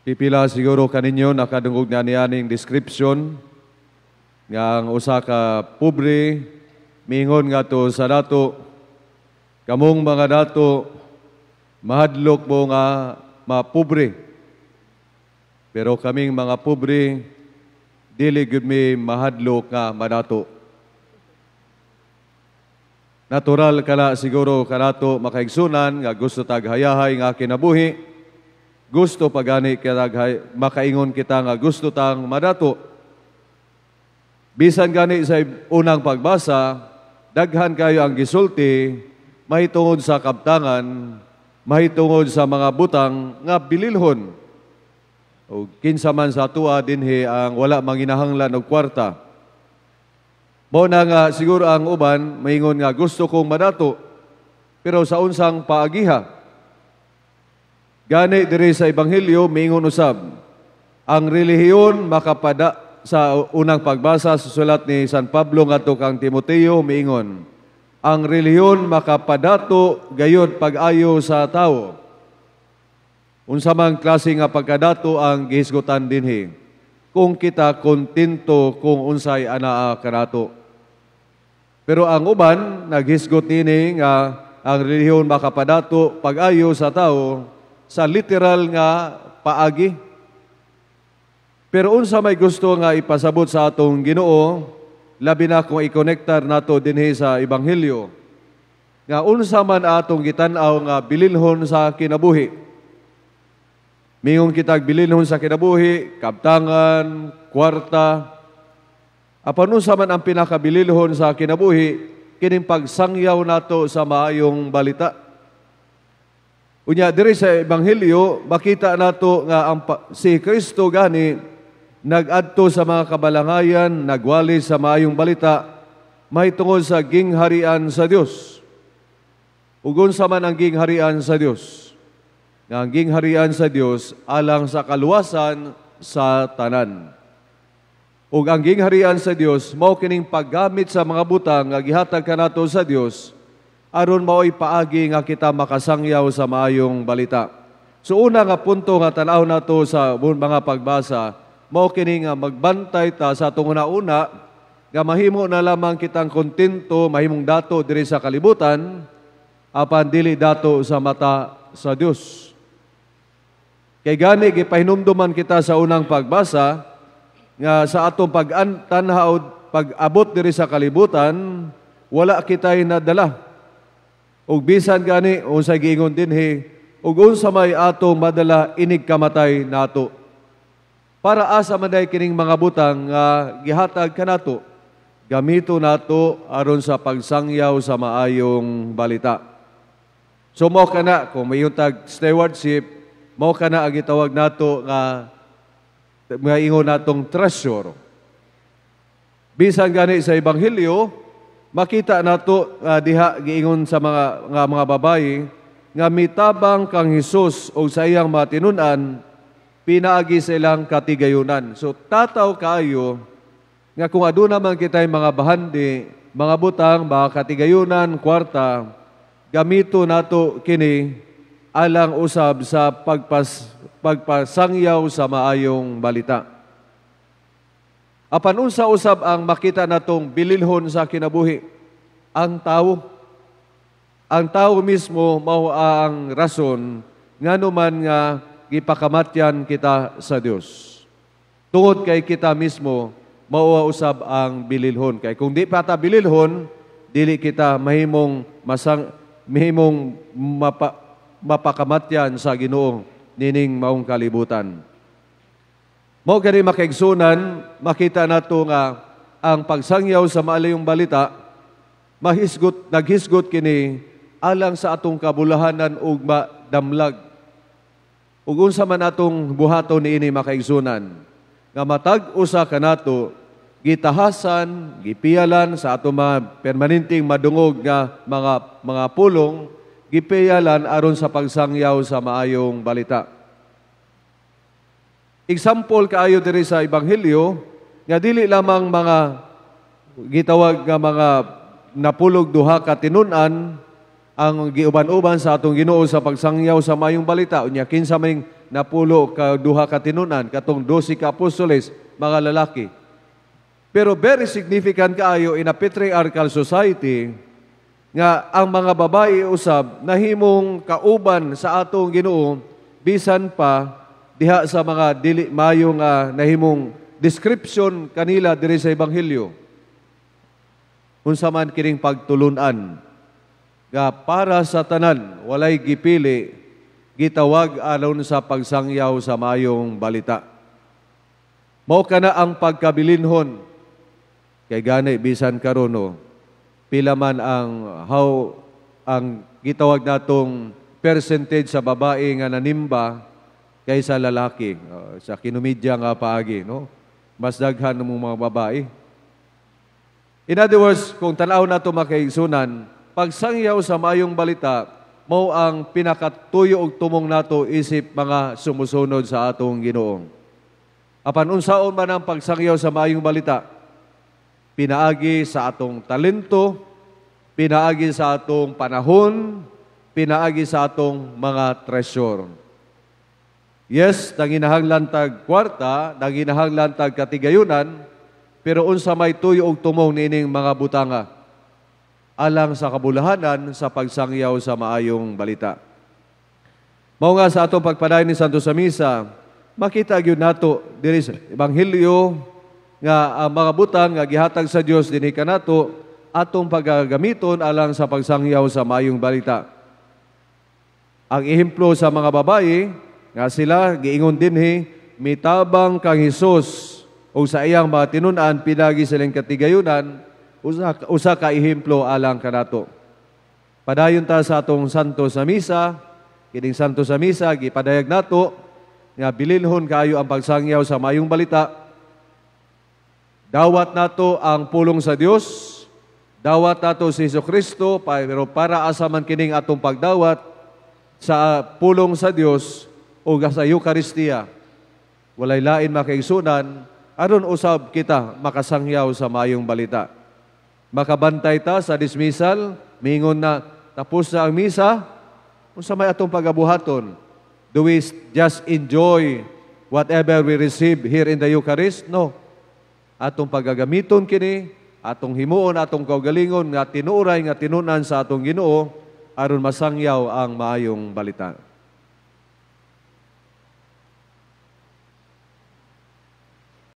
Pipila siguro kaninyo nakadungog na nianing description nga ang usa ka pobre miingon ngadto sa dato, "Kamong mga dato, mahadlok mo nga mapobre. Pero kaming mga pobre, dili gyud mi mahadlok nga madato." Natural kala siguro kanato, makaigsunan, nga gusto tag hayahay nga kinabuhi. Gusto pagani kitag makaingon kita nga gusto tang madato. Bisan gani sa unang pagbasa, daghan kayo ang gisulti mahitungod sa kabtangan, mahitungod sa mga butang nga bililhon. O kinsa man sa atoa dinhi ang wala manginahanglan og kwarta? Mao na nga siguro ang uban maingon nga gusto kong madato, pero sa unsang paagiha? Gani diri sa Ebanghelyo miingon usab ang relihiyon makapada. Sa unang pagbasa sa sulat ni San Pablo ngadto kang Timoteo, miingon ang relihiyon makapadato gayod pag-ayo sa tawo. Unsa man klase nga pagkadato ang gihisgutan dinhi? Kung kita kontento kung unsay anaa kanato. Pero ang uban naghisgot nini nga ang relihiyon makapadato pag-ayo sa tao sa literal nga paagi. Pero unsa may gusto nga ipasabot sa atong Ginoo, labi na kung ikonektar nato dinhi sa Ebanghelyo, nga unsa man atong gitan-aw nga bililhon sa kinabuhi? Mingon kitag bililhon sa kinabuhi, kabtangan, kwarta. Apan unsa man ang pinakabililhon sa kinabuhi? Kining pagsangyaw nato sa maayong balita. Unya diri sa Ebanghelyo makita nato nga ang si Kristo gani nag-adto sa mga kabalangayan, nagwali sa maayong balita mahitungod sa gingharian sa Dios. Ug unsa man ang gingharian sa Dios? Nga ang gingharian sa Dios alang sa kaluwasan sa tanan. Ug ang gingharian sa Dios mao kining paggamit sa mga butang nga gihatag kanato sa Dios aron mao'y paagi nga kita makasangyaw sa maayong balita. So una nga punto nga tan-aw nato sa mga pagbasa, mao kini nga magbantay ta sa atong una nga mahimo na lamang kitang kontento, mahimong dato diri sa kalibutan, apan dili dato sa mata sa Dios. Kay gani gipahinumduman kita sa unang pagbasa nga sa atong pag-tanhaw, pag-abot diri sa kalibutan, wala kitay nadala. Ug bisan gani unsay giingon dinhi, ug unsa may atong madala inig kamatay nato? Para asa man day kining mga butang nga gihatag kanato? Gamito nato aron sa pagsangyaw sa maayong balita. So mao kana kung may tag stewardship, mao kana ang gitawag nato nga mga ingon natong treasure. Bisan gani sa Ebanghelyo, makita nato diha giingon sa mga nga mga babayi nga mitabang kang Hesus og sa iyang mga tinun-an pinaagi sa ilang katigayunan. So tataw kaayo nga kung aduna man kitay mga bahandi, mga butang, mga katigayunan, kwarta, gamito nato kini alang usab sa pagpasangyaw sa maayong balita. Apan unsa usab ang makita natong bililhon sa kinabuhi? Ang tao. Ang tao mismo mao ang rason ngano man nga gipakamatyan kita sa Dios. Tungod kay kita mismo mao usab ang bililhon. Kay kung di pa ta bililhon, dili kita mahimong masang mahimong mapakamatyan sa Ginoo nining maong kalibutan. Mao gani, makaigsunan, makita nato nga ang pagsangyaw sa maalayong balita mahisgot naghisgot kini alang sa atong kabulahanan ug madamlag. Ug unsa man atong buhaton niini, makaigsunan? Nga matag usa kanato gitahasan, gipiyalan sa atong mga permanenteng madungog nga mga pulong, gipiyalan aron sa pagsangyaw sa maayong balita. Example kaayo diri sa Ebanghelyo nga dili lamang mga gitawag nga mga napulog duha ka tinun-an ang giuban-uban sa atong Ginoo sa pagsangyaw sa maayong balita. Unya kinsa may 12 ka tinunan, katong 12 ka apostoles, mga lalaki. Pero very significant kaayo in a patriarchal society nga ang mga babae usab nahimong kauban sa atong Ginoo bisan pa diha sa mga dili mayo nga nahimong description kanila diri sa Ebanghelyo. Unsa man kining pagtulunan nga para sa tanan, walay gipili, gitawag aron sa pagsangyaw sa maayong balita. Mao kana ang pagkabilinhon. Kay gani bisan karon, no, pila man ang how ang gitawag natong percentage sa babae nga nanimba kaysa lalaki sa kinumidya nga paagi, no, mas daghan ng mga babae. In other words, kung tan-aw nato, makaigsunan, pagsangyaw sa maayong balita mao ang pinakatuyo og tumong nato isip mga sumusunod sa atong Ginoo. Apan unsaon man ang pagsangyaw sa maayong balita? Pinaagi sa atong talento, pinaagi sa atong panahon, pinaagi sa atong mga treasure. Yes, nanginahanglan tag kwarta, nanginahanglan tag katigayunan, pero unsa may tuyo og tumong niining mga butanga alang sa kabulahanan sa pagsangyaw sa maayong balita? Mao nga sa atong pagpadayon ni Santo sa Misa, makita gyud nato diri sa Ebanghelyo nga ang mga butang nga gihatag sa Dios dinhi kanato, atong paggamiton alang sa pagsangyaw sa maayong balita. Ang ehemplo sa mga babae nga sila giingon dinhi mitabang kang Hesus o sa iyang mga tinun-an pinagi silang katigayunan, usa ka ehemplo alang kanato. Padayon ta sa atong Santo sa Misa. Kining Santo sa Misa, gipadayag nato nga bilinhon kaayo ang pagsangyaw sa maayong balita. Dawat nato ang pulong sa Dios, dawat nato si Hesus Kristo, pero para asa man kining atong pagdawat sa pulong sa Dios o sa Eucharistia? Walay lain, makaigsunan, aron usab kita makasangyaw sa maayong balita. Makabantay ta sa dismissal, mingon na tapos na ang misa, unsa may atong pagabuhaton? Do we just enjoy whatever we receive here in the Eucharist? No. Atong pagagamiton kini, atong himuon atong kaugalingon nga tinuoray nga tinunan sa atong Ginoo aron masangyaw ang maayong balita.